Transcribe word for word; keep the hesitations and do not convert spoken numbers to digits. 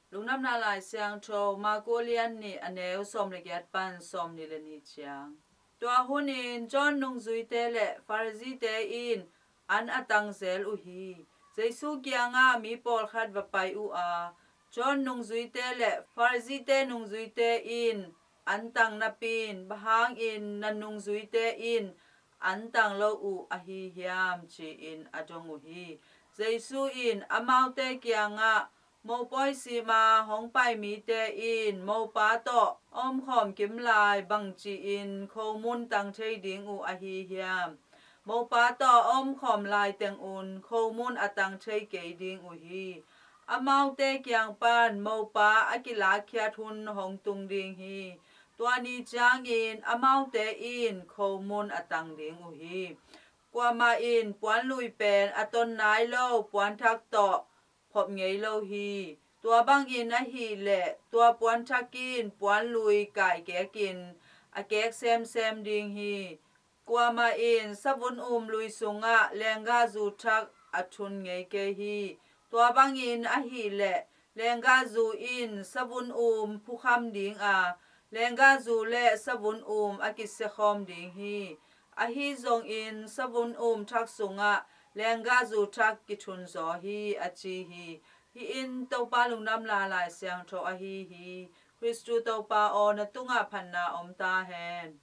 Lungdamna Lai Siangtho, Marku a lian nih, a neu sawm le giat pan sawm nih le nih ciang. Tua hunin John nungzuite le Pharisee-te in an a tang zel uh hi. Jesu kiangah mi pawlkhat va pai uh a, John nungzuite le Pharisee-te nungzuite in an tang napi-in, bang hangin na nungzuite in an tang lo uh ahi hiam, ci-in a dong uh hi. Jesu in amaute kiangah, Mopawi sima hong pai mite in mopa tawh a omkhawm kim lai bangci-in khomun tang thei ding uh ahi hiam? Mopa tawh a omkhawm laiteng un khomun a tang thei kei ding uh hi. Amaute kiang pan mopa a kilakkhiat hun hong tung ding hi. Tua ni ciangin amaute in khomun a tang ding uh hi. Kuamah in puanlui pen a ton nai lo puanthak tawh phop ngei lo hi. Tua bangin ahih leh tua puanthak in puanlui kaikekin a kek semsem ding hi. Kuamah in savun um lui sungah lenggahzu thak a thun ngei kei hi. Tua bangin ahih leh lenggahzu in savun um phukham ding a, lenggahzu le savun um a kisiakhawm ding hi. Ahi zongin savun um thak sungah lenggahzu thak kithunzaw hi, a ci hi. Hih in Topa Lungdamna Lai Siangtho ahi hi. Khristu Topa aw, na tungah phatna om ta hen.